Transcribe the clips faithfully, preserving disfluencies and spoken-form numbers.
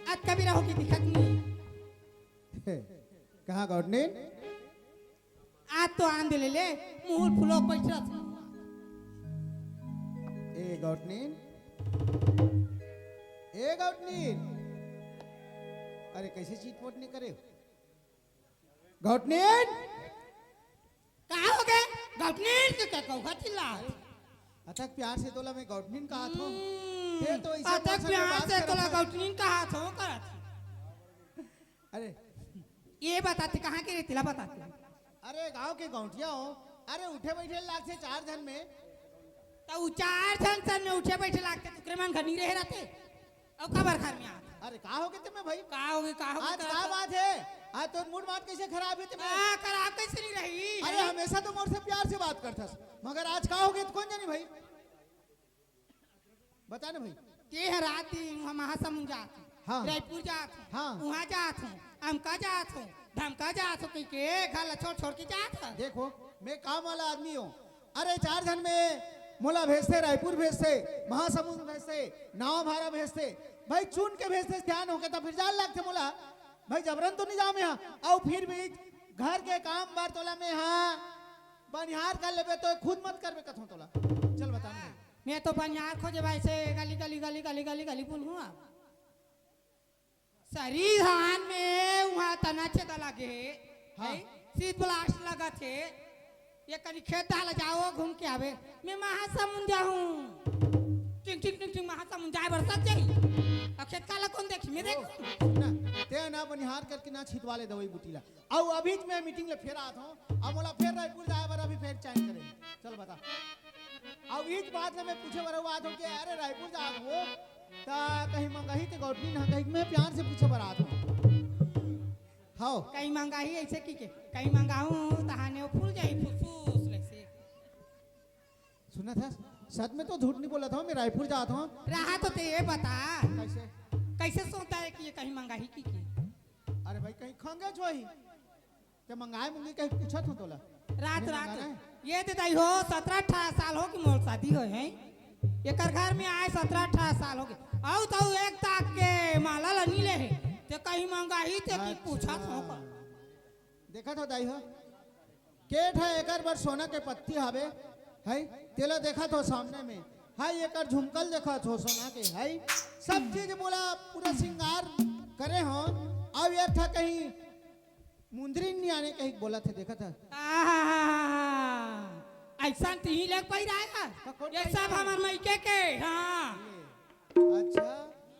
आज कभी रहो कि दिखत नहीं। कहाँ गौटनीन? आज तो आन दे ले, ले, मुंह फुलो बैठ रहा। ए गौटनीन, ए गौटनीन, अरे कैसे चीट पोट नहीं करे? गौटनीन, का हो गए? गौटनीन के का कौहा चिल्ला? अतक प्यार से तोला मैं गौटनीन कहा थो। हम्म, ते तो इसे अतक प्यार से तोला गौटनीन कहा थो, कहा थो। अरे, ये बताते कहाँ के रे, तिला बताते। अरे, गांव के गौंटिया हो। अरे, उठे बैठे लागथे चार झन में। तो उ चार झन सन में उठे बैठे लागथे, तुकरे मन घर नहीं रहे रहते। अउ काबर घर में आत? अरे, का हो गए तुम्हें भाई? का हो गए, का हो गए, आज का का हो गए? बात है? आज तो मूड माट कैसे खराब है तुम्हें? हाँ, खराब कैसे नहीं रही? अरे, हमेशा तो मोर से प्यार से बात करथस, मगर आज का हो गए तो कौन जानी भाई? बता ना भाई। के ह रात दिन वहाँ महासमुंद जात हूँ, हाँ। रायपुर जात हूँ, हाँ। वहाँ जात हूँ, अमका जात हूँ, धमका जात हूँ, कहीं के घर ला छोड़ छोड़ के जात हूँ। देखो, मैं काम वाला आदमी हूँ। अरे चार झन में मोला भेजथे, रायपुर भेजथे, महासमुंद भेजथे, नावा भारा भेजथे, भाई चुन के भेजथे, ध्यान होके तो फिर जान लगथे मोला। भाई जबरन तो नहीं जाऊँ मैं यहाँ। अउ फिर भी घर के काम बर तोला मैं यहाँ बनिहार कर लेबे तो खुद मत करबे कथों तोला। चल बता ना भाई। मैं तो बनिहार खोजे भाई से गली गली गली गली गली गली बोलूँ अब। सरी धान में वहाँ तना छेदा लगे हे, हाँ। हैं? सीट ब्लास्ट लगत हे। ये कनी खेत डाला जाओ, घूम के आवे। मैं महासमुंद जाहूँ। टिंग, टिंग, टिंग, टिंग, महासमुंद जाए बर सब जाही। अब खेत काला कौन देखी? मैं ओ, देखूँ। सुन ना, ते ना बनिहार करके ना छितवा ले दवाई बूटी ला। अउ अभी मैं मीटिंग ले फेर आत हूँ। अब मोला फेर रायपुर जाए बर अभी फेर चैन करे। चल बता। अउ इच बात ले मैं पूछे बर आत हूँ कि अरे रायपुर जात हो, त कहीं मंगाही ते गौटनी ना कहीं मैं प्यार से पूछे बर आत हूँ। हाँ। कहीं मंगाही ऐसे की के, कहीं मंगाहूँ, तहाने वो फूल जाही, फुसफुस, वैसे। सुना था? सच में तो झूठ नहीं बोला था, मैं रायपुर जात हूँ। रहा तो ते ये बता। कैसे? कैसे सोचता है कि ये कहीं मंगाही की के? अरे भाई, कहीं खंगे जो ही। ते मंगाए मुंगी कहीं पूछत हो तोला? रात, ये रात। मंगाना है? ये दे दाई हो, सत्रह अठारह साल हो कि मोर शादी होय हे। एकर घर में आए सत्रह अठारह साल हो गए। अउ तो एक ताक के माला ल नी ले हे। ते कहीं मंगाही ते की अच्छा। पूछत हो का? देखत हो दाई हो, केठ है एकर बर सोना के पत्ती हावे, है? तेला देखत हो सामने में, है? एकर झुमकल देखत हो सोना के, है? सब चीज मोला पूरा श्रृंगार करे हो। अब एक था कहीं मुंदरी नी आने कहीं बोलत हे, देखत हे। आहा, ऐसा तिही लग पाई रहा है। तो कौन ये कहीं सब है? हमार मायके के, हाँ। अच्छा,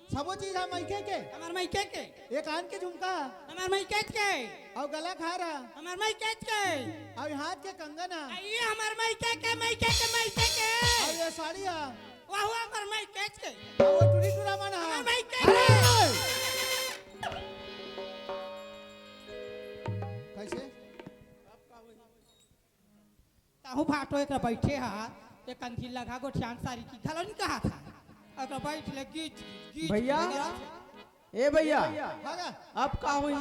सबो चीज हम मायके के? हमार मायके के। ये कान के झुमका? हमार मायके के। अउ गला के हार? हमार मायके के। अउ ये हाथ के कंगन? ये हमार मायके के, मायके के, मायके के। अउ ये साड़ी? वहू हमार मायके के। अउ वो टूरी टूरा मन? हमार मायके के। अरे! कैसे? ताहू भाटो एकरा बैठे हा, एक अंधी लगा गोठियान सारी की घलो नहीं कहा था। एकरा बैठ ले गीच, गीच भैया, करत। ए भैया, हाँ गा। अब का होई?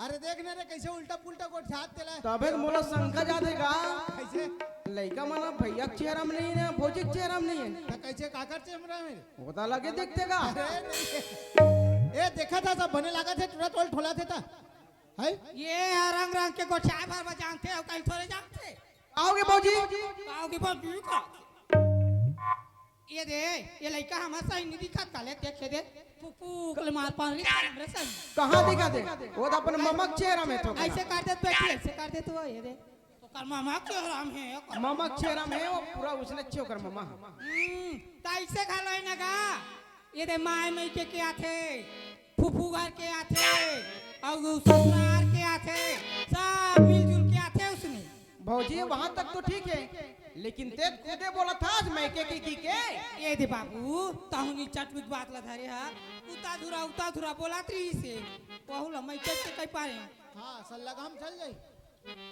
अरे देख ना रे, कैसे उल्टा पुल्टा गोठियात तेला। तबे तो मोला शंका जाथे गा। कैसे? लइका मन भैया के चेहरा में नहीं ना, भौजी के चेहरा में नहीं है। तो कैसे काकर चेहरा में? वो तो अलगे दिखथे गा। अरे नहीं। ए, देखा था सब बने लगा थे, टूरा टोल ठोला थे ता। है? ये हा रंग रंग के गोठियाए भर बर जानथे, अउ कहीं थोरे जानथे। आओगे भौजी? आओगे भौजी का? ये दे, ये लइका हमर सही नहीं दिखत का ले, देखे दे। फुक फुक ले मार पान रे, हमरे सही। कहाँ दिखा दे? वो तो अपन ममक चेहरा में थो। ऐसे कर दे बेटी, ऐसे कर दे तू, ये दे। ओकर ममक चेहरा में है, ओकर ममक चेहरा में है, वो पूरा उसने अच्छे ओकर ममा। हम्म, त ऐसे घलो है ना गा? ये दे माय मायके के आथे, फूफू घर के आथे, अउ ससुरार के आथे, सब मिलजुल के आथे उसने। भौजी, वहाँ तक तो ठीक है, लेकिन ते खुदे बोला था आज मायके के की के। ये दे बाबू, तहुनी चटकुट बात ला धरे हा, उता धुरा, उता धुरा बोला तरी से, वहू ला मायके के कह पारे। हाँ, सल्ला घाम चल जाई।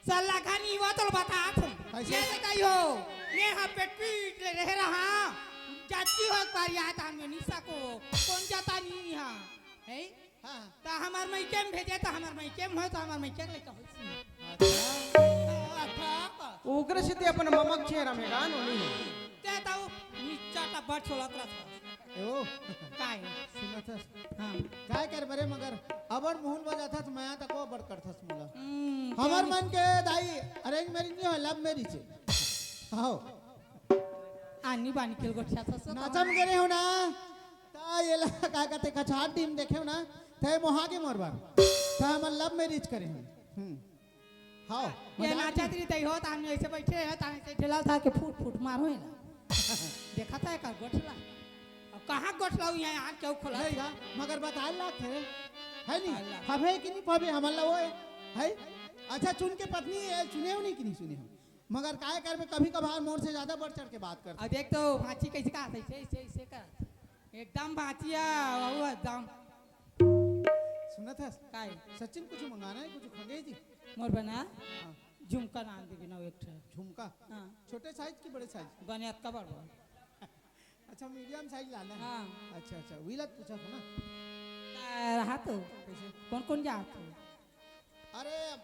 सल्ला घनी वो तो बतात हूँ। कैसे? ये बताई हो, मैं हा पेट पीट ले रह रहा, जाती हो एक बार याद आन में निशा को, कौन जाता नहीं हा, है? हाँ। तो हमार मायके में भेजे, तो हमार मायके में हो, तो हमार मायके के लइका होइस। अच्छा। अच्छा। ओकरे से ते अपन ममक चेहरा में गान होनी। ते तो नीचा टा बड़ छोला तरह था। ए ओ, काय? सुनत हस? हाँ। काय करबे रे, मगर अबड़ मुहुन बजाथस, मया तको अबड़ करथस मोला। हम्म, हमर मन के दाई arrange marriage नहीं हो, love marriage हे। हाव। आनी बानी खेल गोठियाथस तो। नाचा में गे रहेंव ना, त एला का कथे, कछार टीम देखेंव ना, त मोहा गे मोर बर। त हमन love marriage करे हन। हम्म। हाव, ये मजाक नाचत नहीं। रही तई हो, तान ऐसे बैठे है, तान ऐसे ढेला था के फुट फुट मारो है ना। देखा था एकर गोठला। अब कहाँ गोठला हुई है, यहाँ क्यों खोला? नहीं था, मगर बताए लाग थे, है नहीं? बताए लाग। फबे कि नहीं फबे, हमन ला वो है, है? अच्छा, चुन के पत्नी है, चुने हो नहीं कि नहीं चुने हो? मगर काय करबे, कभी कभार मोर से ज्यादा बढ़ चढ़ के बात करथे। अब देख तो भांची कैसे का, ऐसे, ऐसे, ऐसे का। एकदम भांची है, वो एकदम। सुनत हस? काय? सचिन, कुछ मंगाना है, कुछ खंगे जी? मोर बना? हाँ। झुमका लान देबे ना एक ठो। झुमका? हाँ। छोटे size की बड़े size? बने अतका बड़ बड़। अच्छा, medium size लाना है? हाँ। अच्छा, अच्छा, वही ला पूछा था ना। आ, रहा तो। कैसे? कौन कौन जात हो? अरे, अब,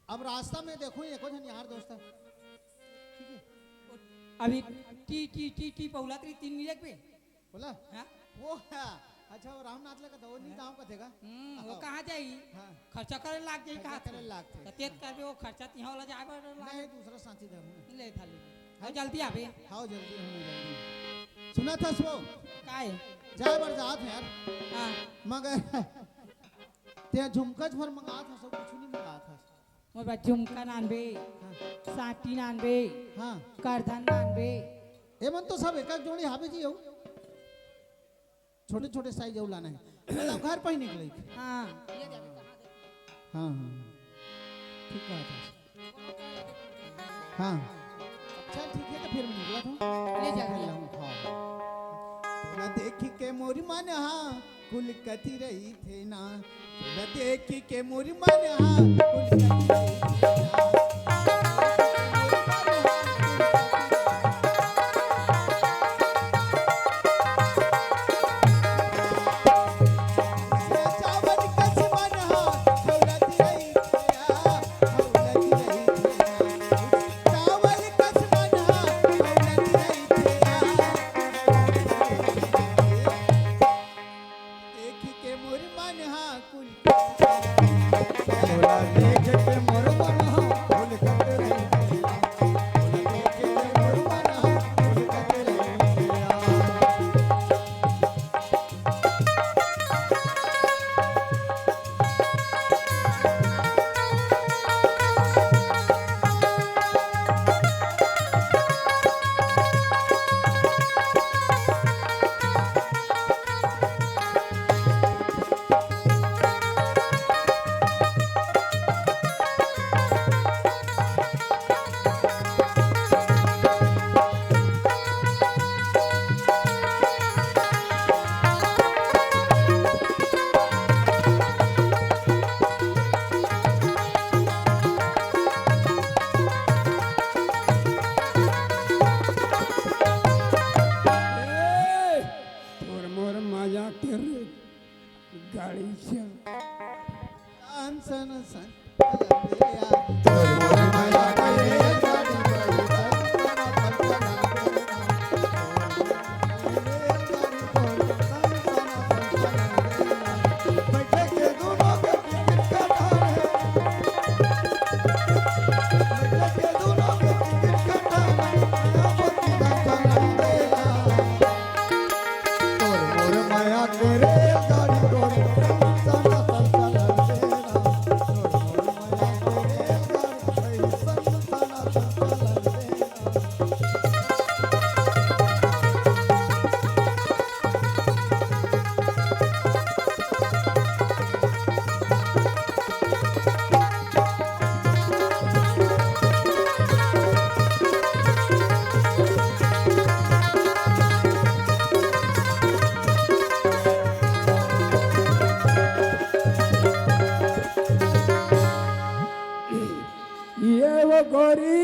अब रास्ता में देखो, एको झन यार दोस्त है। ठीक है? अभी टी, टी, टी, टी पौला तेरी तीन मिनट पे। बोला? हाँ? वो, अच्छा, वो रामनाथ लगा था, वो नहीं हाँ। गाँव का थे का? हम्म, वो हाँ। कहाँ जाई? हाँ। खर्चा करे लाग जाई, खर्चा कहाँ करे थे? लाग थे। तो तेज करबे, वो खर्चा तिहाँ वाला जाए बर लाग। नहीं, दूसरा साथी धर हूँ। ले था ले। हाँ? और जल्दी आबे। हाँ, जल्दी हूँ, जल्दी। सुनत हस वो? काय? जाए बर जात है यार। हाँ। मगर ते झुमकच भर मंगात हस, कुछ नहीं मंगात हस। मोर बर झुमका लानबे, हाँ। साटी लानबे, हाँ। करधन लानबे। एमन तो सब एक एक जोड़ी हावे जी हो। छोटे छोटे size अउ लाना है। मतलब घर पहिने के लिए। हाँ। हाँ, हाँ। ठीक बात है। हाँ। चल ठीक है, तो फिर मैं निकला था। ले जा, ले जा। हाँ। तोला देखी के मोरी मन हा कुल कति रही थे ना। तोला देखी के मोरी मन हा कुल कति रही थे ना। ए, तोर मोर मजाक के रे, गाड़ी से। सन, सन, सन। ये वो गोरी,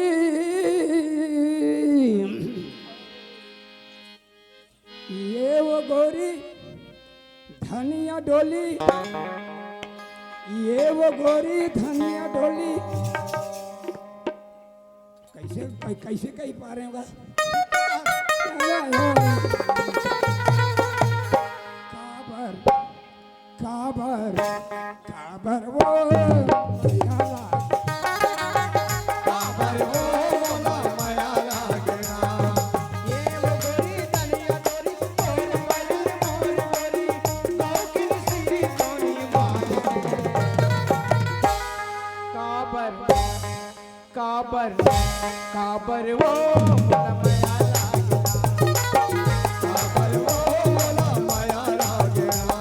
ये वो गोरी धनिया डोली, ये वो गोरी धनिया डोली। कैसे, कै-, कैसे कही पा रहे होगा? काबर, काबर वो मया लागे, काबर वो मोला मया लागे ना। ये वो गोरी तनिया गोरी, तोर मयूर मोर गोरी, गाँव की सिरी कोनी मारे। काबर, काबर, काबर वो मोला मया लागे ना। काबर वो मोला मया लागे ना।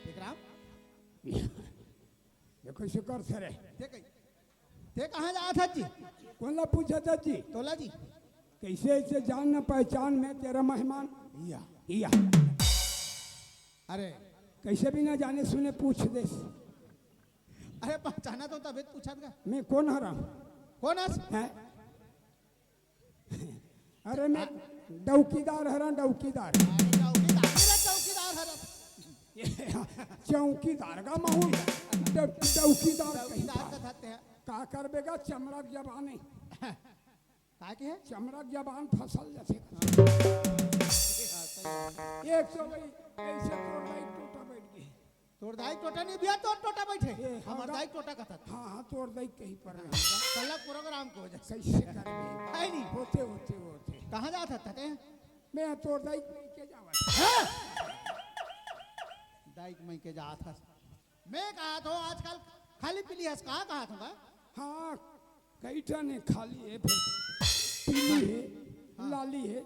विक्रम, ये कैसे कर सरे? ते कही, ते कहाँ जात हस जी? कोन ला पूछत हस जी? तोला जी। कैसे ऐसे जान न पहचान, मैं तेरा मेहमान। या। या। अरे। कैसे बिना जाने सुने पूछ देस। अरे पहचाना तो तबे पूछत का। मैं कोन हरँव? कोन हस? हैं? अरे मैं डौकीदार हरँव, डौकीदार। अरे डौकीदार, अरे डौकीदार हरँव। चौकीदार का महू ड-, डौकीदार कहीं डौकीदार का। का थाते हैं। का करबे गा, चमड़ा के जबान हे। का के हे? चमड़ा के जबान फसल जैसे। एक तो भाई ऐसे तोर दाई टोटा बैठ गे। तोर दाई टोटा नहीं भैया, तोर टोटा बैठे। ए, हमर दाई टोटा कथस। हाँ, हाँ, तोर दाई कहीं पर। कल्ला प्रोग्राम को वजह से। कैसे करबे? है नहीं। होते, होते, होते। कहाँ जात हस ते? मैं तोर दाई के जावत। हाँ? दाई के मैं के जात हस। मैं कहा तो आजकल खाली पीली हस, कहाँ कहा था? हाँ, कई ठन हे, खाली हे, फिर पीली हे, हाँ। लाली हे,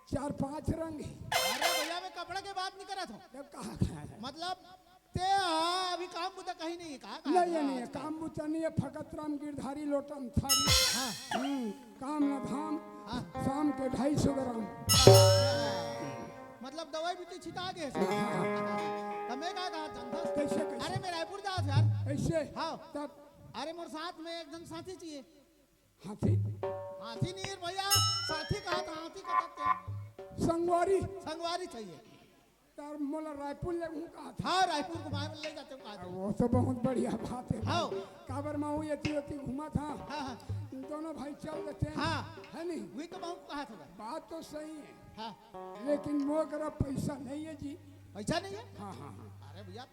चार पांच रंग हे। अरे भैया, मैं कपड़ा के बात नहीं करा था। तब कहा, कहा है? मतलब, ते हाँ, अभी काम बुता कहीं नहीं हे, कहाँ, कहाँ नहीं, था? नहीं, काम बुता नहीं हे, फकत राम गिरधारी लोटन थारी। हाँ। हम्म, काम न धाम, हाँ। शाम के ढाई सौ ग्राम। मतलब, दवाई भी तो छिटा गए। हाँ। तब मैं कहा था, जानता? कैसे, कैसे? अरे, मैं रायपुर जात हँव यार। कैसे? हाँ। तब अरे मोर साथ में एक झन साथी चाहिए। हाथी? हाथी नहीं रे भैया, साथी कहा था, हाथी का तक क्या? संगवारी। संगवारी चाहिए। यार मोला रायपुर ले हूँ कहा था। हाँ, रायपुर घुमाए ले जाते हूँ कहा था। वो तो बहुत बढ़िया बात हे। हाँ। काबर मैं हूँ, एती ओती घूमत हँव। हाँ, हाँ। दोनों भाई चल देते हैं। हाँ। है नहीं? वही तो मैं कहा था। बात तो सही हे। हाँ। लेकिन मोर करा पैसा नहीं हे जी। पैसा नहीं हे? हाँ, हाँ, हाँ। अरे भैया,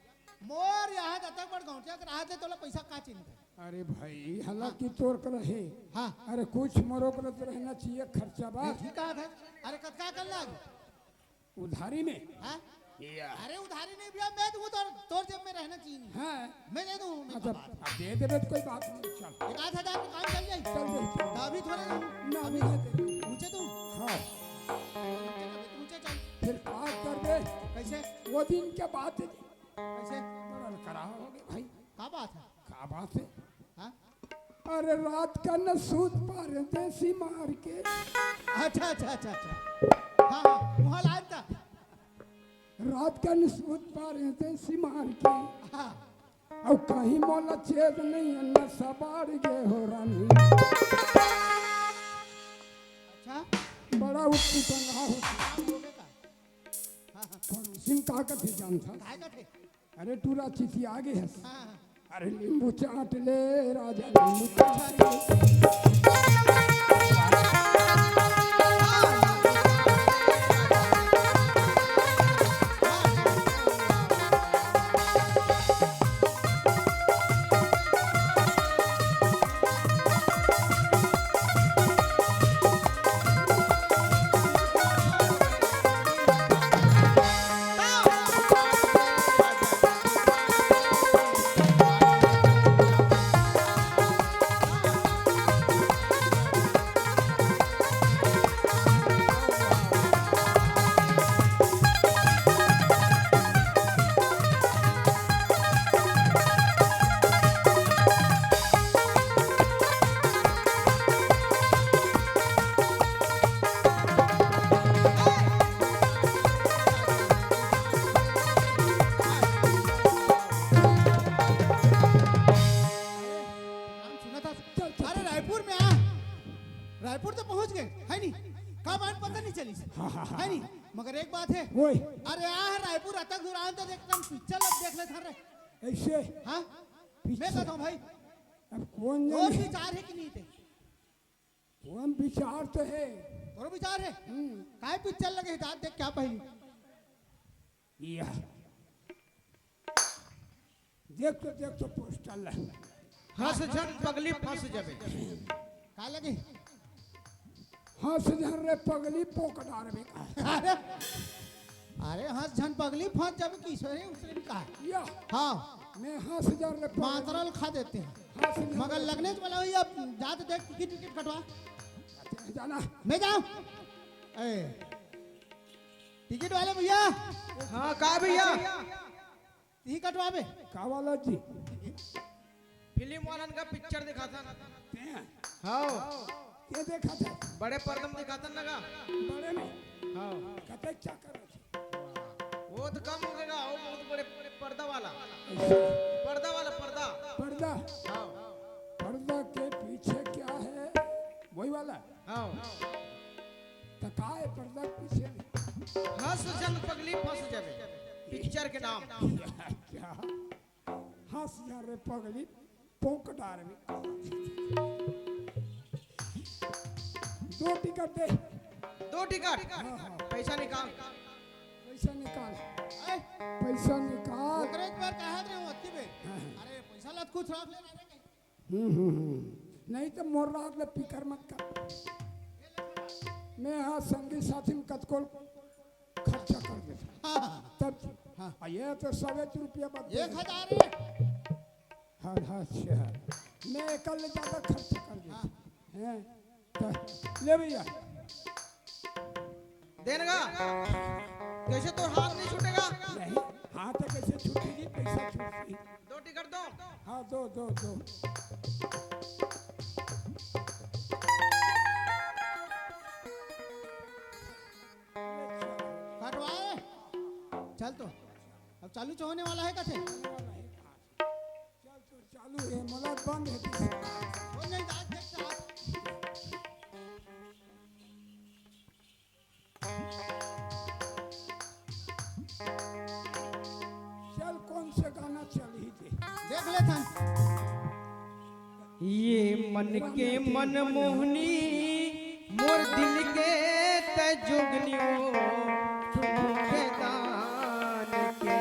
मोर यहाँ जब तक बड़ गौंटिया के रहा थे, तोला पैसा का चिंता? अरे भाई, हालांकि हाँ। तोर करा हे। हाँ। अरे कुछ मोरो करा तो रहना चाहिए खर्चा बा। नहीं, ठीक कहा था। अरे कतका कर लाग? उधारी में। हाँ? या। अरे उधारी नहीं भैया, मैं दूँ, तोर, तोर जेब में रहना चाहिए। हाँ। मैं दे दूँ, मैं अच्छा, कमा। अब दे देबे तो कोई बात नहीं, चल। एक आध हजार में काम चल जाए। चल जाए, चल। तो अभी थोड़ा ना, अभी अभी दे दे। ऊंचे तू। हाँ। ऊंचे चल। फिर का करबे? कैसे? वो दिन के बात हे जी। कैसे? बड़ा लड़खड़ा हो गे भाई। का बात हे? का बात हे? हाँ? अरे रात का न सूत पा रहे देसी मार के। अच्छा, अच्छा, अच्छा, अच्छा। हाँ, हाँ, वहाँ लाइन था। रात का न सूत पा रहे देसी मार के। हाँ। अउ कहीं मोला चेत नहीं हे, नशा बाढ़ गे हो रानी। अच्छा। बड़ा उत्पीड़न हो। हाँ, हो गया का? हाँ, हाँ। पड़ोसिन का कथे जानथस? काय कथे? अरे टूरा चिचिया गे हस। हाँ, हाँ। अरे नींबू चाट ले राजा, नींबू चाट ले। रायपुर में आ, रायपुर तो पहुंच गए, है नी? कब आन पता नहीं चलिस, है नी? मगर एक बात है, ओए। अरे आ रायपुर अतक दूर आन तो एकदम पिक्चर लग देख ले था रे। ऐसे? हाँ? पिक्चर। मैं कहता हूँ भाई, अब कौन और जाने? विचार है कि नहीं थे? कौन विचार तो है? तोरो विचार है? हम्म। काय पिक्चर लगे है? दांत देख क्या पहली? या। देख तो, देख तो पोस्टर ल। हंस झन पगली फंस जाबे। का लगे? हंस झन रे पगली पोक डारबे। अरे, अरे हंस झन पगली फंस जाबे, किशोर है उसने भी कहा। या। हाँ। मैं हंस झन रे पगली। मात्रा ल खा देते हैं। हंस झन मगर रे लगने वाला हुई, अब जाते देख टिकट, टिकट कटवा। जाना। मैं जाऊँ? ए, टिकट वाले भैया। हाँ, का भैया? तिही कटवाबे। का वाला जी? फिल्म वालन का पिक्चर दिखाथन। तें? हाँ। के देखा था? बड़े पर्दा में दिखाथन लगा। बड़े में? हाँ। कते क्या करो? वो तो कम हो गया, वो बहुत बड़े पर्दा वाला। ऐसे। पर्दा वाला, पर्दा। पर्दा? हाँ। पर्दा के पीछे क्या है? वही वाला? हाँ। त का है पर्दा के पीछे? हंस झन पगली फंस जाबे, पिक्चर के नाम। क्या? हंस झन रे पगली पोक डारबे। दो टिकट दे। दो टिकट? हाँ, हाँ। पैसा निकाल। पैसा निकाल। ए? पैसा निकाल। ओकरे एक बार कहा रहे हो अतकी बेर। हाँ, हाँ। अरे पैसा ला खुद रख ले रे। हम्म, हम्म, हम्म। नहीं तो मोर रात ले फिकर मत कर। मैं हाँ संगी साथी में कतकोल खर्चा कर देता। हाँ। तब हाँ। आ, ये तो सवेच रुपया बात एक हजार है। हाँ, हाँ, अच्छा। मैं एकल ले ज्यादा खर्चा कर देता। हाँ। हैं? तो ले भैया। देनगा। कैसे तोर हाथ नहीं छूटेगा? नहीं, हाथ कैसे छूटेगी, पैसा छूटेगी। दो टिकट दो। हाँ, दो, दो, दो। कटवाए। चल तो। अब चालू तो होने वाला है, कथे? चल तो चालू है, मोला बंद है। हो नहीं, आज देख, आज। चल, कौन से गाना चलही ते? देख लेथन। ये मन के मनमोहनी, मोर दिल के तै जोगनी ओ, तुम के दान के।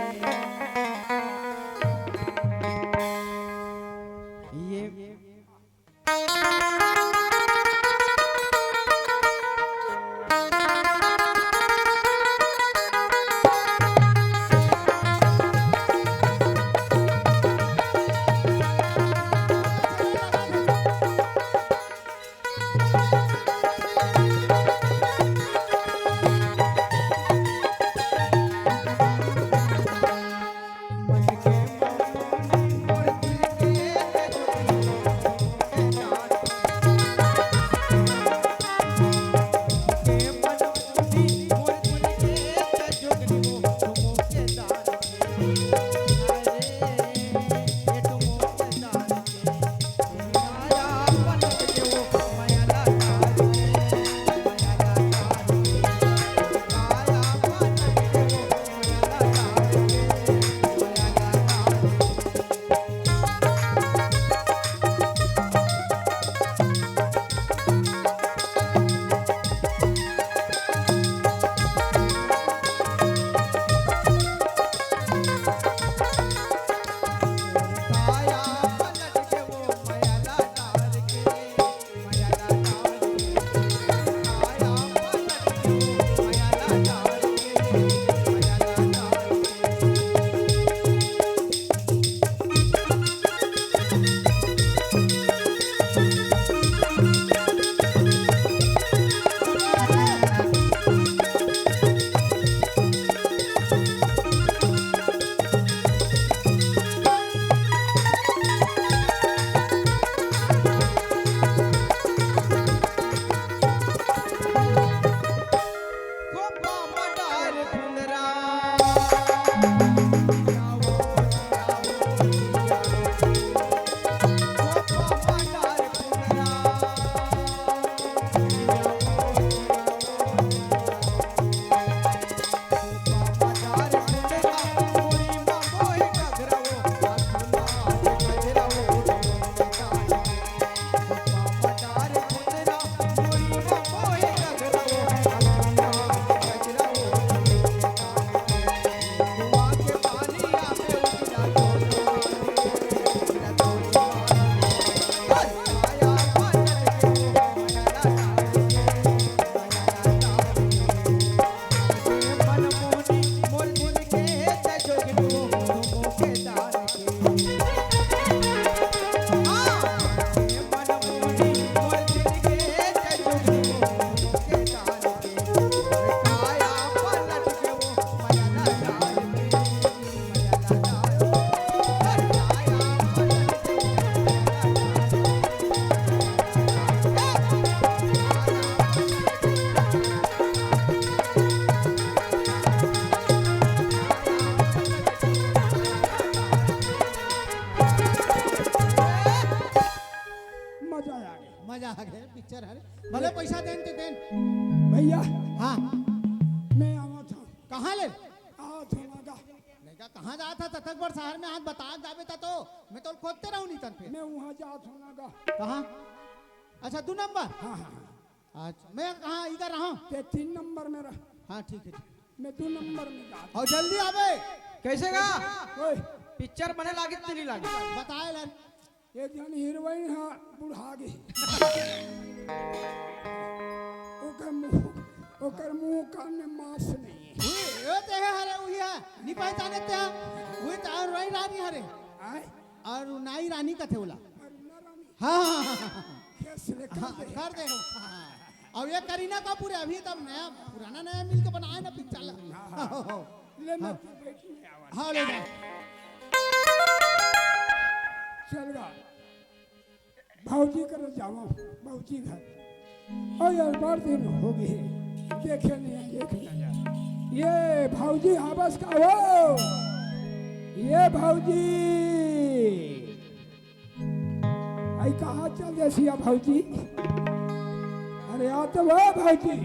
ये मजा आ गया पिक्चर हरे। भले पैसा देन ते देन। भैया, हाँ। मैं आवत हूँ। कहाँ ले? आवत हूँ ना गा। लइका कहाँ जात हा? ततक बर शहर में हाथ बता जाबे ता तो मैं तो खोदते रहूँ नहीं तन फिर। मैं वहाँ जात हूँ ना गा। कहाँ? अच्छा, दो नंबर। हाँ, हाँ, हाँ। अच्छा, मैं कहाँ इधर रहा? ते तीन नंबर में रह। हाँ, ठीक है, ठीक। मैं दो नंबर में जात। और जल्दी आबे। कैसे गा? ओए। पिक्चर बने लागे कि नहीं लागे? बताए लन। एक जन हीरोइन हा बुढ़ा गे। ओकर मुंह, ओकर मुंह कान में मांस नहीं है। उही, ओ ते हे हरे, उही है। नी पहचाने ते है। उही तो अरुणा रानी हरे। आय? अरुणा रानी कथे ओला। अरुणा रानी। हाँ, हाँ, हाँ, हाँ। केस ले कर हाँ, दे। कर दे हो। हाँ। अब ये करीना कपूर है, अभी तब नया, पुराना नया मिलके बनाए ना पिक्चर ला। हाँ, हाँ। ले मैं हाँ। तो बैठ में आवा। हाँ, ले जा। चल गा। भौजी कर जावा, भौजी घर। और यार, बार दिन हो गए, देखे नहीं है, देख ना जा। ये भौजी हवस का हो, ये भौजी। आई कहाँ चल देसिया भौजी? अरे आ तो वो भौजी।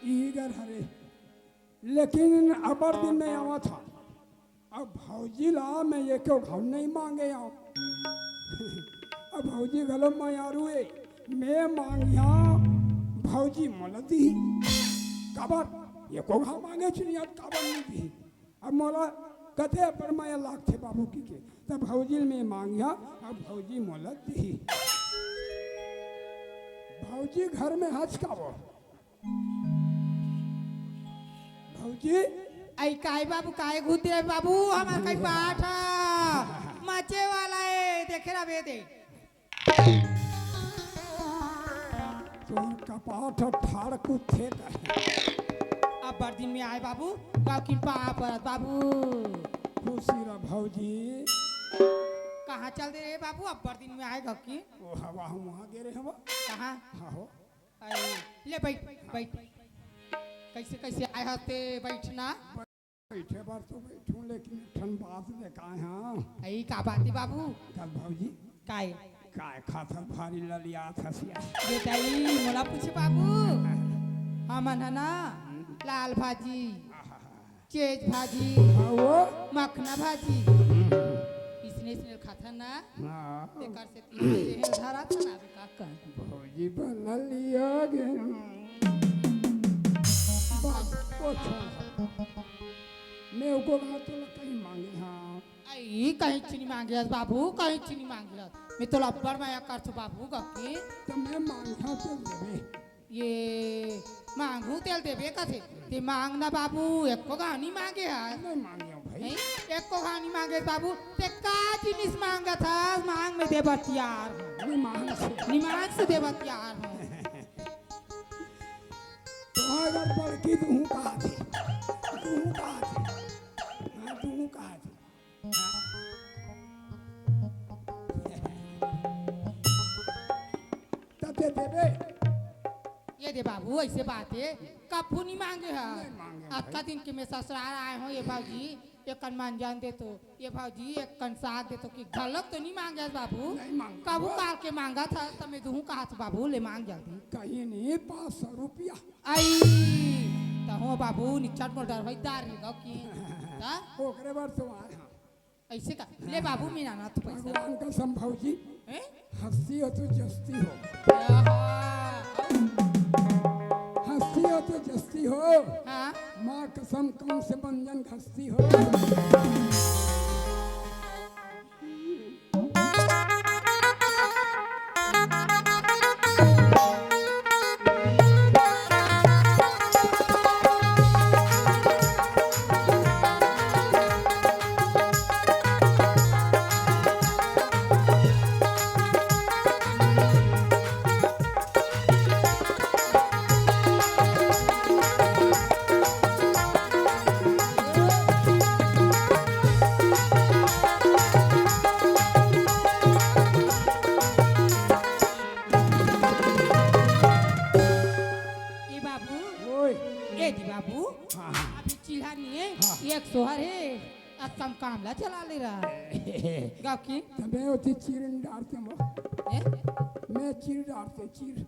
इही घर हरे, लेकिन अबर दिन में आवत हा। अब भौजी ला मैं एको घाव नहीं मांगे आव। अब भौजी घलो मयारू ए, मैं मांगिया भौजी मोला दी। काबर एको घाव मांगे चिनिया काबर नहीं दी? अब मोला कते पर मया लागथे बाबू की के, तब भौजी मैं मांगिया, अब भौजी मोला दी। भौजी घर में हंस का वो भौजी। आई काय बाबू, काय घुते बाबू, हमार कई पाठ ह, मचे वाला है, देखे रहे दे। तोर कपाट ठाड़ कुत्थे का। अब्बर दिन में आए बाबू, गाँव की पाप बाबू। खुशी रह भौजी। कहाँ चल दे रे बाबू, अब्बर दिन में आए गाँव की? ओ हवा हम वहाँ गे रहे हवा। कहाँ? हाँ हो। अरे, ले बैठ, बैठ। कैसे, कैसे आए हते बैठना? बैठे बर तो बैठूं, लेकिन एक ठन बात ले का है? हाँ। आई का बात है बाबू? कल भौजी। काय? काय खाथस भारी ललियात हस या? ये दाई, मोला पूछे बाबू। हमन है ना, लाल भाजी। आहा। चेज भाजी, हाँ, वो? मखना भाजी, हम्म। इसने, इसने खाथन ना, हाँ। तेकर से तीन बजे हे धरा था ना, अबे का कर? भौजी बनल लिया गे। बस, कुछ। मैं ओको कहा तो कहीं मांगे, हाँ। आई, कहीं चीनी मांगे हस बाबू, कहीं चीनी मांगे हस। मैं तो लब्बड़ माया करथो बाबू, गकी। तो मैं मांगता तो देवे। ये मांगू तेल देबे कथे। ते मांग ना बाबू, एको घानी मांगे हस। नहीं मांगे हूँ भाई। नहीं? एको घानी मांगे बाबू, ते का जिनिस मांगत हस, मांग में देबर तियार हूँ। नहीं मांग से। नहीं मांग से देबर तियार हूँ। तो अगर बड़की दूँ कहा थी, दूँ कहा थी, हाँ, दूँ कहा थी। तब दे देबे। ये दे बाबू, ऐसे बात है, कभू नहीं मांगे है। नहीं मांगे अतका भाई। दिन के मैं ससुराल आए हूँ, ये भौजी, एक कन मांजन दे तो, ये भौजी, एक कन साग दे तो, कि घलक तो नहीं मांगे है बाबू। नहीं मांगे। कभू काल के मांगा था, तो मैं दूँ कहा था बाबू, ले मांग जल्दी। कहीं नहीं, पाँच सौ रुपया। आई, तो हो बाबू, निचट मोर डर होई दार रे गो की। ता? ओकरे बर तो आए हैं। ऐसे का? ले बाबू, मैं ना, ना, तू पैसा। भगवान कसम भौजी। हैं? हंसी हो तो जस्ती हो। आहा। हंसी हो तो जस्ती हो। हाँ। माँ कसम कम से मंजन घसती हो। बाबू, हाँ, हाँ। अभी चिल्हा नहीं है, हाँ। एक सोहर है, अब कम काम ला चला ले रहा। गाँव की? तबे ओती चिरन डारते मो। ए? मैं चिर डारते, चिर।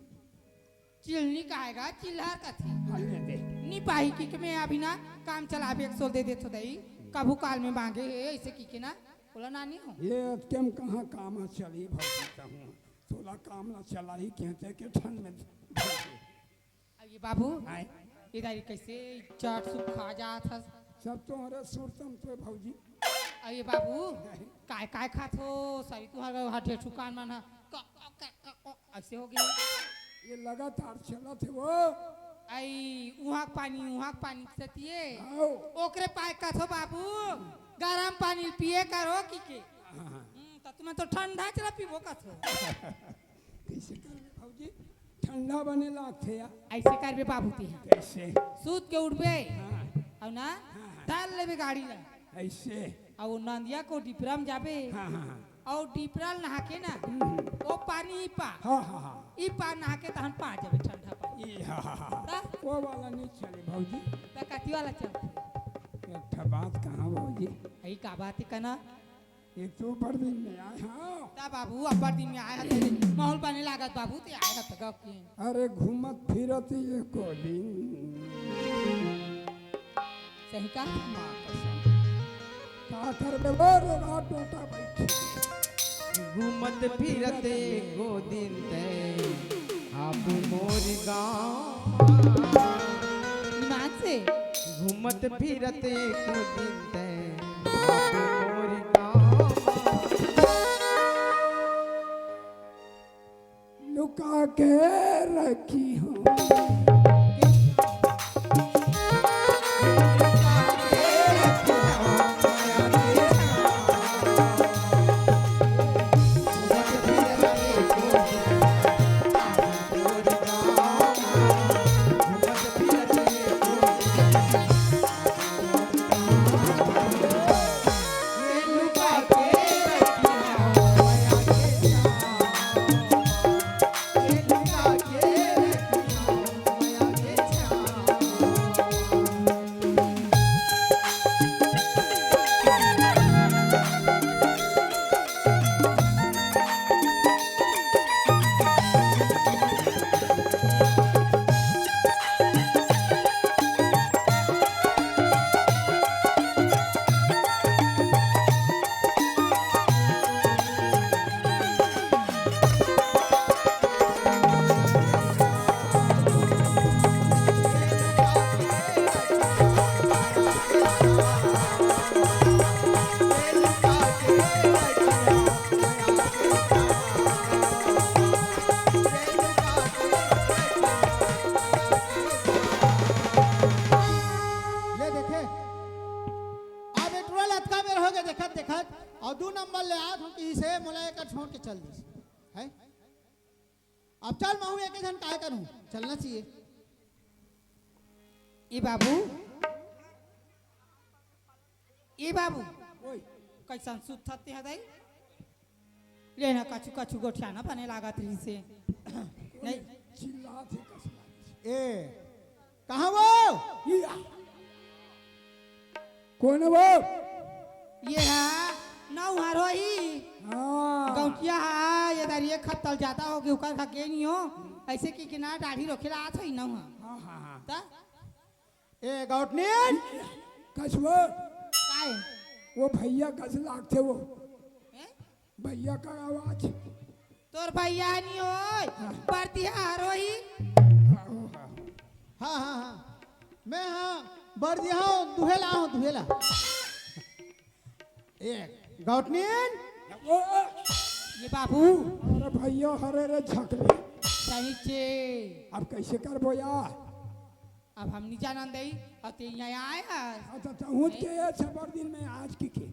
चिलनी कहेगा, चिल्हार कथे। हाँ, ले दे। नी पाही कि, कि मैं अभी ना काम चलाबे एक सोल दे देथो दई, कभू काल में मांगे हे, ऐसे कि, कि ना, बोला नानी हो। ये अतके में कहाँ काम चली भौजी कहूँ, तोला काम ना चलाही कहते के ठंड में। अरे बाबू, आय। इधर कैसे चट सुख खा जात हस? सब तो हरे सुरतम तो भौजी। अरे बाबू, काय काय खात हो? सरी तुहर हा ढेर ठुकान मन हा। क-, क-, क-, क-, क-, ऐसे हो गए। ये लगातार चलत हे वो। आई, उहाँ के पानी, उहाँ के पानी सतिए। आओ। ओकरे पाए कथो बाबू, गरम पानी पिए करो कि के। हाँ, हाँ। हम्म, त तुमन तो ठंडा चला पीबो कथो। कैसे करबे भौजी? ठंडा बने लागथे या। ऐसे करबे बाबू ते। कैसे? सूत के उठबे। हाँ। अउ ना, हाँ, हाँ। डाल लेबे गाड़ी ला। ऐसे। अउ नंदिया को डिपरा में जाबे। हाँ, हाँ, हाँ। अउ डिपरा ल नहा के ना, हम्म। ओ पानी ई पा। हाँ, हाँ, हाँ। ई पा नहा के तहन पा जाबे ठंडा पानी। ई, हाँ, हाँ, हाँ। त? वो वाला नहीं चले भौजी। त कथी वाला चलथे? एक ठा बात कहाँ भौजी? ई का बात ही कना? एक तो बड़ दिन में आए हाँ। त बाबू, अब्बड़ दिन में आए हस, माहौल बने लागत बाबू, ते आए हस त गप के। अरे घूमत फिरत एको दिन। सही का? माँ कसम। का करबे वो रे रात टोटा बैठी। घूमत फिरत एको दिन ते आप मोर गाँव। ईमान से। घूमत फिरत एको दिन ते आप मोर गाँव। लुका के रखी हूँ। ये देखे, अब ए टूरा ल अतका बेर हो गए देखत देखत, अउ दू नंबर ले आत हूँ कि इसे मोला एकर छोड़ के चल दिस। है? अब चल, महू एक झन काय करूँ, चलना चाहिए। ए बाबू, ए बाबू, ओए। कैसन सुतत ते हदई? ले ना, कछु कछु गोठियाना बने लागत रहिसे। नहीं। चिल्लात हे कस लागत। ए, कहाँ वो? या। कोन वो? ये हा, नौहर होही। हाँ। गौटिया हा, ये दारी एक हफ्ता जादा हो गए, ओकर घर गे नहीं हो। ऐसे कि, कि ना दाढ़ी रोखे ला आत होही नौहर। हाँ, हाँ, हाँ। त? ए, गौटनीन? कस वो? काय? वो भैया कस लागथे वो। हैं? भैया का आवाज। तोर भैया नहीं होय, हाँ। बरदिहा हरोही। हाँ, हाँ, हाँ। मैं हाँ, बरदिहा हूँ, दुहेला हूँ, दुहेला। ए, गौटनीन? ओ, ओ। ये बाबू। अरे भैया, हरे रे झकले। सही चे। अब कैसे करबो यार? अब हम नहीं जानन दई, अब ते यहाँ आए हस। अच्छा, तो हुत के ये छबर दिन में आज की के?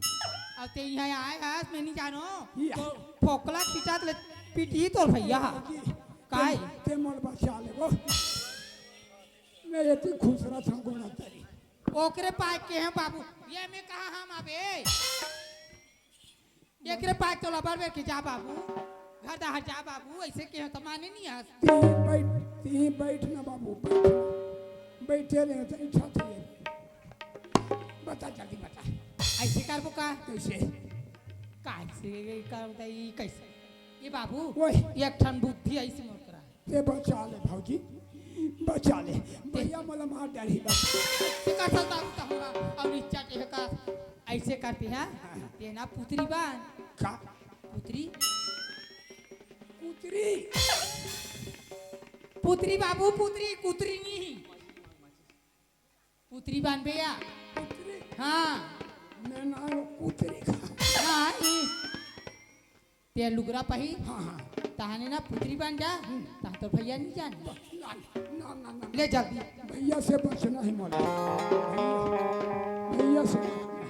अब ते यहाँ आए हस, मैं नहीं जानो। या। तो फोकला खींचा तो पीटी तो भैया। जी। काय? ते, ते मोल बचा ले वो। मैं ये ती खुश रहा था गोड़ा तरी। ओकरे पाए के हैं बाबू, ये मैं कहा हम अबे। एकरे पाए तोला बड़ बेर के जा बाबू, घर डहर जा बाबू, ऐसे के त माने नहीं हस। ती बैठ, ती बैठ ना बाबू, बैठ ना। बैठे रहे तो इच्छा थी। बता, जल्दी बता। ऐसे करबो का? कैसे? कैसे करबो त ई कैसे? ये बाबू, ओए। एक ठन बुद्धि ऐसे मोर करा। ते बचा ले भौजी, बचा ले। भैया मोला मार डालही बस। ऐसे कर सकता हूँ तो हमरा और इच्छा के का ऐसे करते हैं। हाँ, हाँ। ये ना पुतरी बान। का? पुतरी? पुतरी? पुतरी बाबू, पुतरी, कुतरी नहीं। पुतरी बान भैया। पुतरी? हाँ। मैं ना कुतरी का। हाँ, ई। ते लुगरा पही। हाँ, हाँ। तहाने ना पुतरी बन जा। हम्म। तहा तो भैया नहीं जाने। ना, ना, ना, ना। ले जल्दी। भैया से बचना है मोला। भैया, भैया से बचना है।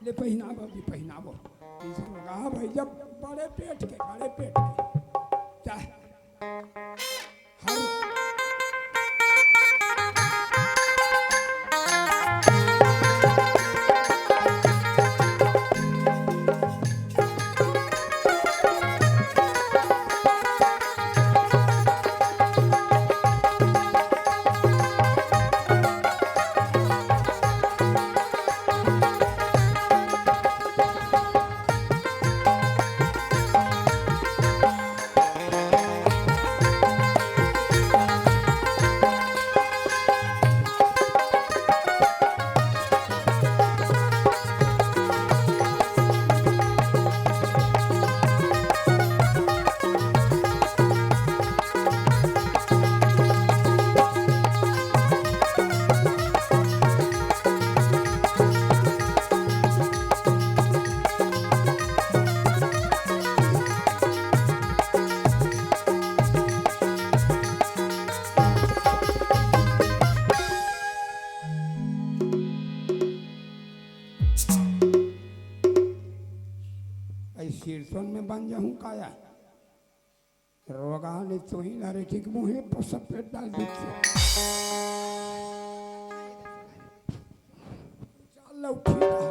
ले पहिनाबो जी, पहिनाबो। ई सब लोग, हाँ भाई, जब बड़े पेट के, बड़े पेट के। जा। ऐ सिरसन में बन जाहूं काया? रोगा ने तोही ना रे, ठीक मुंहे पर सफेद डाल दीजिए। चल, उठी रहा।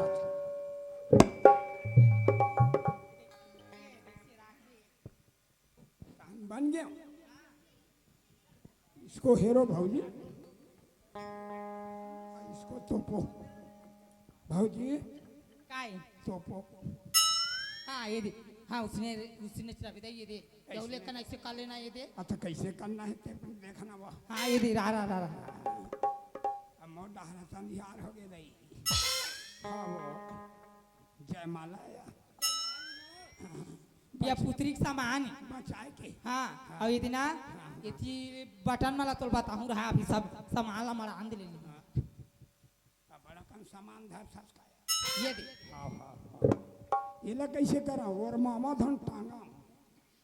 बन गया। इसको हेरो भौजी, इसको तोपो भौजी, काय? तोपो। हाँ, ये दे। हाँ, उसने, उसने चला भी दे, ये दे। कैसे? जौले कन ऐसे कर लेना, ये दे। अच्छा, कैसे करना है ते देखना वो। हाँ, ये दे, रहा, रहा, रहा, रहा। अब मोर डहरा संधियार हो गए दाई। हाँ, वो जयमाला या। या पुतरी के सामान। बचाए के। हाँ, हाँ। और ये दे ना, हाँ, हाँ। ये थी बटन वाला तोल बताऊँ रहा, अभी सब सामान ला मड़ान दे ले ली। हाँ। अब बड़ा कन सामान धर ससकाया। ये दे। हाँ, हाँ, हाँ। ये ला कैसे करा? और मामा धन टांगा।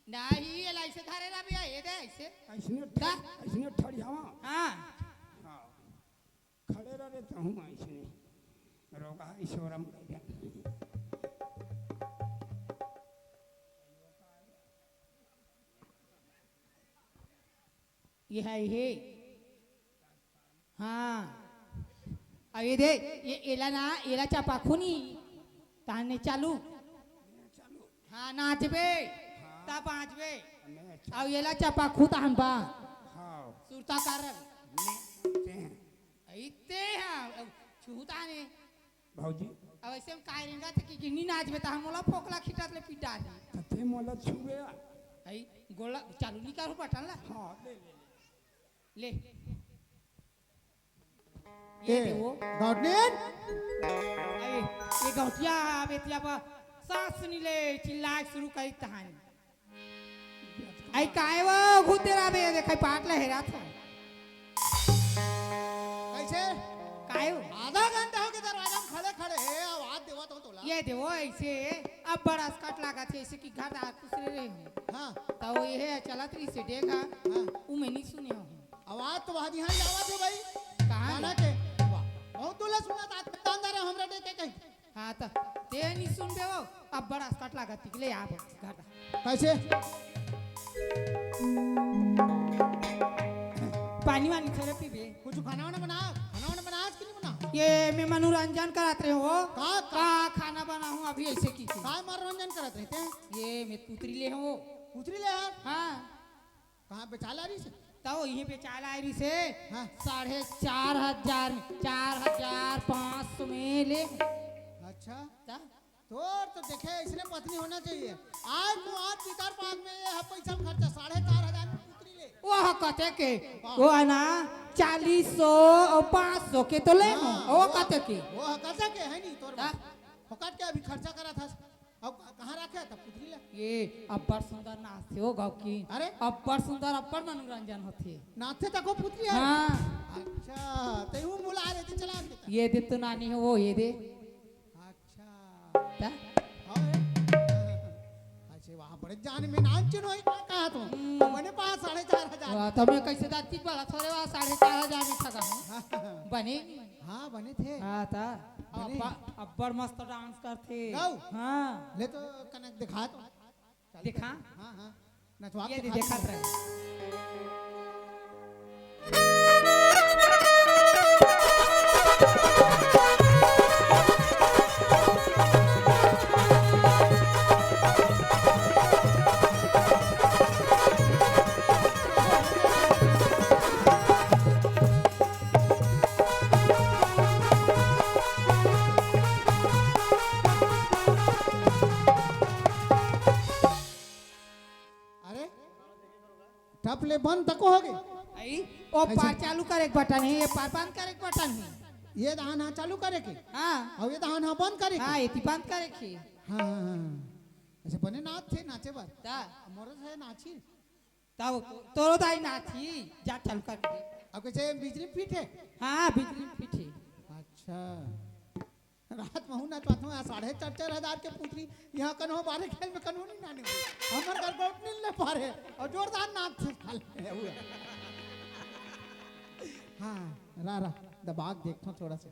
नहीं, ये ला ऐसे धरे ला भैया, ये दे ऐसे। ऐसने ठ-, का? ऐसने ठड़ियावा। हाँ। हाँ। खड़े रह रहता हूँ ऐसने। रोगा ईश्वरम। ये है, ये। हाँ। अब ये दे, ये एला ना, एला चपाखू नी। ताने चालू। हाँ, नाचबे। हाँ। तब बाँचबे। अब एला चपाखू तहन बा। हाँ। सुरता कारण। इते हैं। अब छूता ने। भौजी। अब ऐसे हम काय रेंगा थे कि गिन्नी नाच में तो हम मोला फोकला खिटत ले पिटा दी। तथे मोला छुए आ। आई गोला चालू नहीं करो बटन ला। हाँ, ले, ले, ले। ले। ये ए, दे वो। गौटनेन? आई, ये गौटिया बेटिया पर सांस नहीं ले, चिल्लाए शुरू करी तहानी। आई काय वो घुते रहा बे, देखा पाट ले हेरा था। कैसे? काय हो? आधा घंटा हो गया दरवाजा में खड़े खड़े है, आवाज देवा तो तोला। ये देवो ऐसे, अब बड़ा स्कट लागा थे, ऐसे कि घर दार कुछ रहे हो। हाँ। तो ये है चलत रही से डेगा, हाँ। उ मैं नहीं सुने हो। आवाज तो वहाँ ध्यान जावा थे भाई। कहाँ गाना ले? के? वाह। बहुत तोला सुना था, आत्मा दान दे रहे हो हमरा डे के कहीं। हाँ, त ते नहीं सुनबे हो, अब बड़ा स्कट लागत, निकले आप घर। कैसे? पानी वानी थोड़े पीबे। कुछ खाना वाना बना, खाना वाना बना आज कि नहीं बना? ये मैं मनोरंजन करत रहे हो। का, का? का खाना बनाऊं अभी ऐसे की थी। का मनोरंजन करत रहते हैं? ये मैं पुतरी ले हो। पुतरी ले यार? हाँ। कहाँ बेचाला रही से? तब इही बेचाला आय रिसे। हाँ। साढ़े चार हजार में, चार हजार पाँच सौ में ले। अच्छा। ता? तोर तो देखे, इसने पत्नी होना चाहिए। आज तू आज पीटर पार्क में ये है पैसा में खर्चा, साढ़े चार हजार में पुत्री ले। वो ह कते के? हाँ। वो है ना, चालीस सौ और पाँच सौ के तो ले हो। हाँ, वो कते के? वो ह कते के है नहीं तोर हाँ। फोकट के अभी खर्चा करा था। अब कहाँ रखे था पुत्री ले? ये अब्बड़ सुंदर नाचथे हो गौकी। अरे? अब्बड़ सुंदर, अब्बड़ मनोरंजन होथे। नाचथे तको पुत्री है? हाँ। अच्छा, ते हूँ बुला रहे थे, चला के। ये दे तो नानी हो, वो ये दे। अच्छा। ता? हाँ, ए। अच्छा, वहाँ बड़े जान में नाम चुनो ही कहा तो। हम्म। तो बने पास साढ़े चार हजार। वाह, तो मैं कैसे दाती बड़ा थोड़े वहाँ साढ़े चार हजार में ठगा हूँ। हाँ। बने? हाँ, बने थे। हाँ, ता। बने। अब्बड़, अब्बड़ मस्त डांस करथे। गाओ। हाँ। ले तो कनक दिखा तो। चालू दिखा। कर। हाँ, हाँ। नचवा ये के दे दिखा देखत तो। रहे। अरे, टप ले बंद तको हो गे। आई, ओ ऐसे पार चालू करे के बटन हे, ये पार बंद करे के बटन हे। ये दहान हा चालू करे के। हाँ। अउ ये दहान हा बंद करे के। हाँ, एती बंद करे के। हाँ, हाँ, हाँ। अच्छा, बने नाच थे, नाचे बर। ता। मोर से नाची। ता वो तो, तोरो दाई नाची, जा चालू कर दे। अब कैसे बिजली फिट है? हाँ, बिजली फिट है। अच्छा। रात महू नचवात हूँ, साढ़े चार, चार हजार के पुत्री, यहाँ कन्हो बारे खेल में कन्हो नहीं नाने हुए। हमर घर बहुत नील ले पारे, और जोरदार नाच से साले हुए। हाँ, रा, रा, दबा के देखता हूँ थोड़ा सा।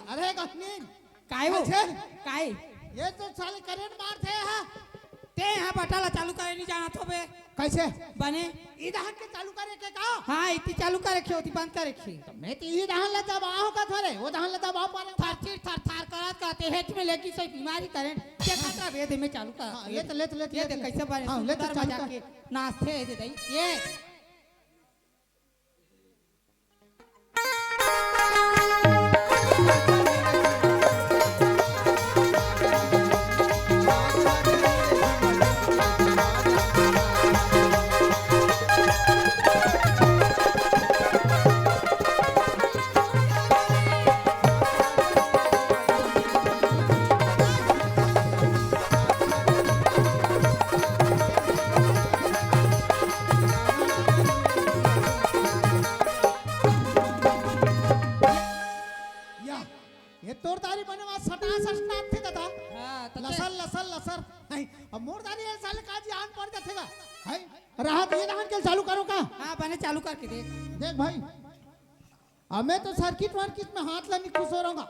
अरे गहनीन, काय वो? अच्छा। काय? ये तो साले करंट मारथे हा। ते यहाँ बटा ला चालू करे नहीं जाना तो बे। कैसे? बने? ई दहान के चालू करे के का? हाँ, इती चालू करे के, ओती बंद करे के। तो मैं तो ई दहान ला दबाओ का थोड़े, वो दहान ला दबाओ पारे। थर थर थर थर करत करते हेच में लेकिन सही बीमारी करंट। देखा था बे, दे में चालू कर। हाँ, ले तो, ले तो, ले तो, ये ले तो, देख ले तो। कैसे बने हाँ, ले तो सुंदर चालू मजा कर। के नाचथे दे दई। ये या, ये तोर दारी बने मा सटा सट नाचथे दादा। हाँ, तो लसर, ते लसर, लसर। हाय, अब मोर दारी ये साले का जी आन पड़ जाथे गा। हाय, राहत ये दहान के चालू करो का? हाँ, बने चालू करके देख। देख भाई, अब मैं तो सर्किट वर्किट में हाथ ला नहीं खुश हो रहूंगा।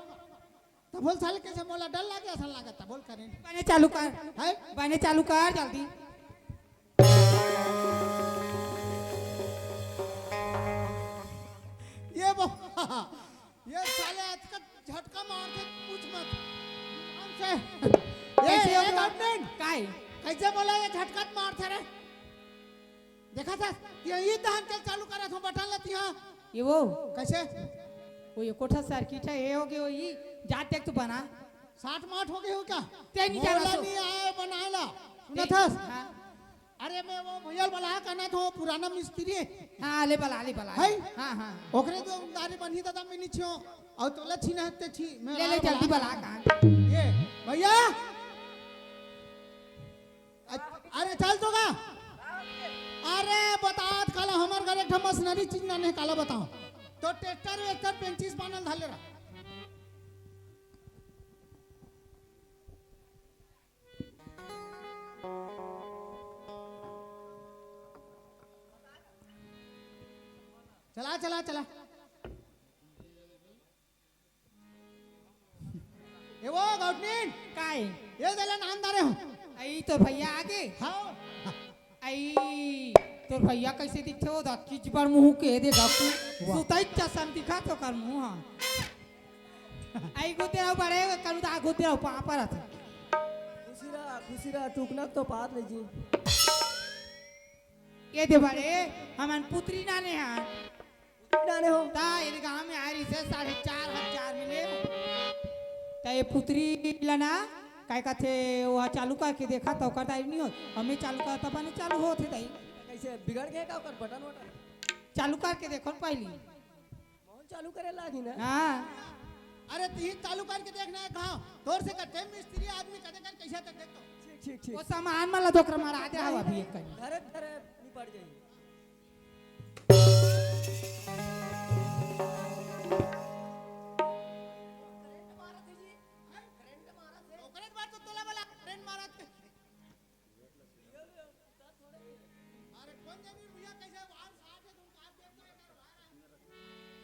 तब बोल साले कैसे मोला डर लागे असन लागत, तब बोल करें। बने चालू कर। हाय? बने चालू कर जल्दी। ये बो-, ये साले आज का झटका मार के पूछ मत। हमसे। ये, कैसे हो ये गया? गवर्नमेंट। काय? कैसे बोला ये झटका मार थे रे? देखा था? ये, ये दहान के चालू करा था बटन लती हाँ। ये वो? कैसे? वो ये कोठा सर्किट है, ये हो गया, ये जात देख तू बना। साठ माठ हो गए हो क्या? ते नहीं जाना मोला सो। नहीं आया बनाए ला। सुना ते-, था? हाँ। अरे मैं वो भैया बला कहना था, वो पुराना मिस्त्री है। हाँ, ले बला, ले बला। है? हाँ, हाँ। ओकरे जो दारी बनी दादा मैं नहीं छियो। और तोला छीना है ते छी। मैं ले, ले, राव जल्दी बला। बला, कहाँ? ये, भैया। अ-, अरे चल तो गा। अरे बतात काला हमर घर एक ठन मशीनरी चीज ना नहीं काला बताओ। तो ट्रैक्टर वेक्टर पेंचिस बानल धाले रहा। चला, चला, चला। ए वो गौटनीन। काय? ये देले नाम दारे हो। आई तोर भैया आगे। हाँ। आई तोर भैया कैसे दिखथे हो दा? किच बार मुंह के दे दा। वाह। सुताई चसन दिखा तो कर मुंह। आई गुदे रहो बड़े करू दा गुदे रहो पापा रहता। खुशी रहा, टूकना तो पात ले जी। ये दे बड़े, हमन पुतरी नाने हा। पुतरी नाने हो? ता ये गांव में आए रहिसे साढ़े चार हजार में ले। ता ये पुतरी ला ना, काय कथे, वो चालू करके देखा तो करता ही नहीं हो। हमें चालू करता बने चालू होत हे ताई। कैसे बिगड़ गए का ओकर बटन वटन? चालू करके देखो न पहली। मोहन चालू करे लागी ना। हाँ। अरे तीन चालू करके देखना है कहाँ? तोर से कथे मिस्त्री आदमी कथे कर कैसे तक देखो। ठीक, ठीक, ठीक। वो सामान मला दोकर मारा दे हवा भी एक कहीं। धरे, धरे निपट जाई। करंट मारत है जी। करंट मारत है। ओकरे बात तो तोला वाला करंट मारत है।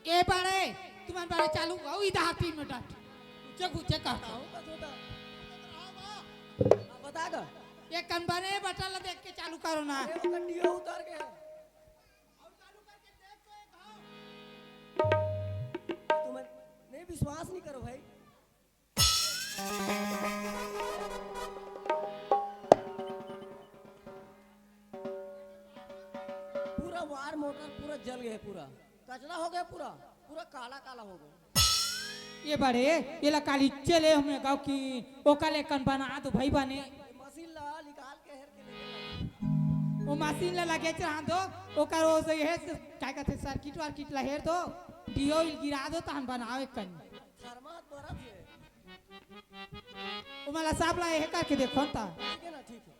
ए बड़े, तुमन बड़े चालू हो, इधर तीन मिनट। ऊंचे ऊंचे कहता हूँ। बता दो। ये कन बने बटन ला देख के चालू करो ना। अरे, वो कंडियो उतर के। तुमन नहीं विश्वास नहीं करो भाई। पूरा वार मोटर पूरा जल गए, पूरा कचरा हो गया, पूरा, पूरा काला काला हो गया। ये बड़े, ये ला काली चले हमें गाँव की, ओका ले कन बना दो भाई बने। मशीन ला निकाल के हेर के लेके आओ। वो मशीन ला लगे चढ़ा दो, ओकर वो से ये से, क्या कहते, सर्किट वर्किट ला हेर दो, डियो इल गिरा दो, तहन बनावे कन। थर्मा बरत है। ओ मला साफ ला ये करके देखो न ता। ठीक है ना, ठीक है।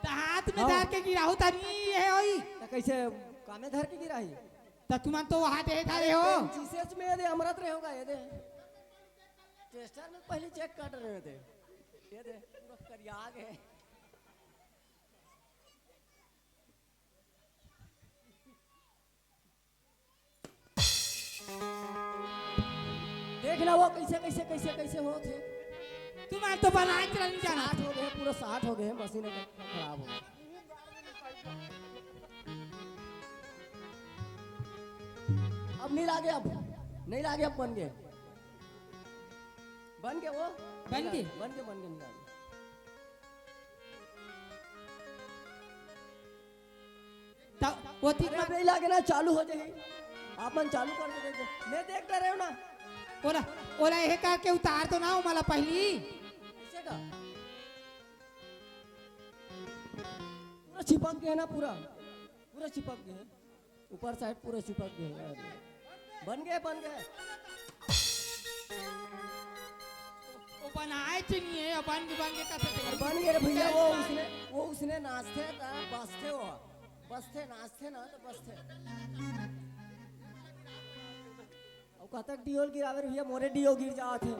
त हाथ में हाँ। धर के गिराहू तनी ये होई। त कैसे कामे धर के गिराही? त तुमन तो वहां दे था ये हो। जीसस में ये दे अमरत रहे होगा ये दे। टेस्टर में पहले चेक कर रहे थे। ये दे पूरा करिया गए। देख ना वो कैसे, कैसे, कैसे, कैसे होत हे। तुम्हार तो बनाए चलन जाना। साठ हो गए, पूरा साठ हो गए, मशीन एकदम खराब हो गई। अब नहीं लागे, अब नहीं लागे, अब बन गए, बन गए वो। बन गए? बन गए, बन गए, नहीं लागे। त ओती अरे, अब नहीं लागे ना, चालू हो जाही। आप मन चालू करके देख दो। मैं देख डरे हूं ना। ओला, ओला एहे करके उतार दो ना, ओ मला पहली। ऐसे का? पूरा चिपक गया ना, पूरा। पूरा चिपक गया। ऊपर साइड पूरा चिपक गया। बन गए, बन गए। वो बनाए च नहीं है, बन के, बन के कैसे देंगे? बन गए रे भैया, वो उसने, वो उसने नाचते था, बसते हो। बसथे, नाचथे ना तो बसथे। अउ कतक डियोल गिरावे रे भैया, मोरे डियो गिर जात हे।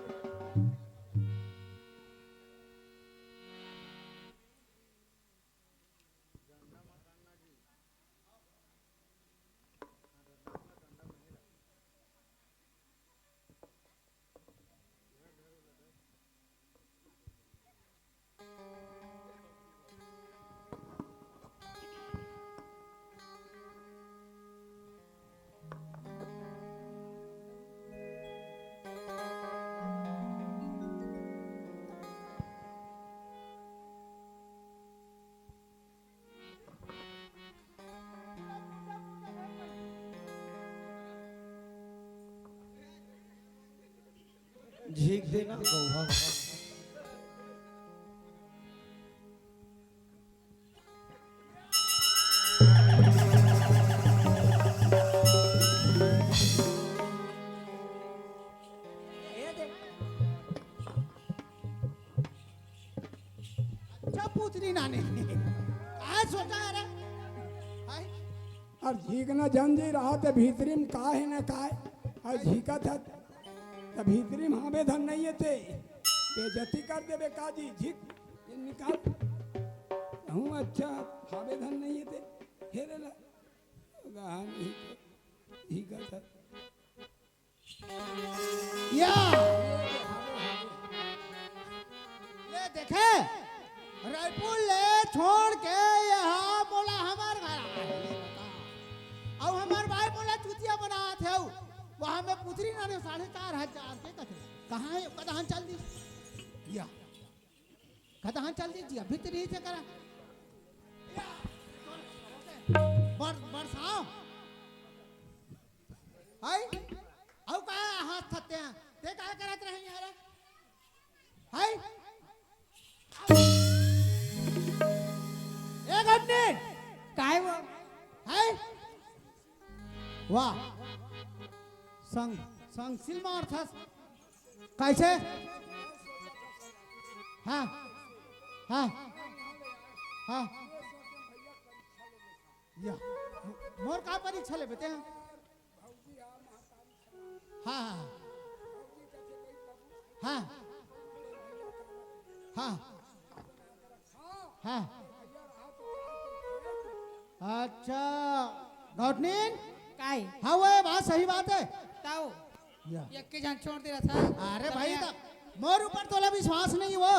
झीक देना गौहा। अच्छा पूछ रही नानी, काय सोचा है रे? हाय। अउ झीकना जन जी रहा ते भीतरी में का हे न काय, अउ झीकत हत, त भीतरी में हावे धन नहीं हे ते, बेइज्जती कर देबे का जी, झीक, ये निकाल। हूँ अच्छा, हावे धन नहीं हे ते, हेरे ला, गहा नहीं, झीकत हत। या। ले देखे, रायपुर ले छोड़ के यहाँ मोला हमार घर आए। अउ हमार भाई मोला चूतिया बनात हे। पहा में पुतरी ना रे, साढ़े चार हजार के कथे। कहाँ हे? कदहां चल दी। या। कदहां चल दी जी, अभी तो नहीं थे करा। या। बर-, बरसाव। हाय? अउ का हाथ थते हैं? ते का करत रहे यहाँ रे? हाय? ए गन्ने! काय वो? हाय? वाह। संग, संग सिल मारथस। कैसे? हाँ, हाँ, हाँ। या, मोर का परीक्षा लेबे ते? हाँ, हाँ, हाँ, हाँ, हाँ। अच्छा, गौटनीन? काय? हाँ, वो बात सही बात है। ताऊ, या। यक्के जान छोड़ दे रहा था। अरे तब भाई, मैं तब मोर ऊपर तोला विश्वास नहीं वो,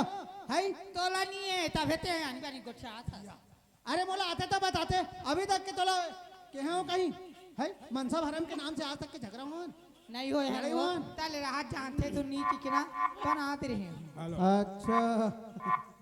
है? तोला नहीं है, तब हेते हैं, अनबा नहीं गोठिया था। या। अरे मोला आते तो बताते, अभी तक के तोला केहे हो कहीं, है? मनसा भरम के नाम से आज तक के झगड़ा हुआ? नहीं होय है लड़ाई वो। हुआ? ताले राहत जानथे तो नीति के ना बनात रहे। हेलो। अच्छा।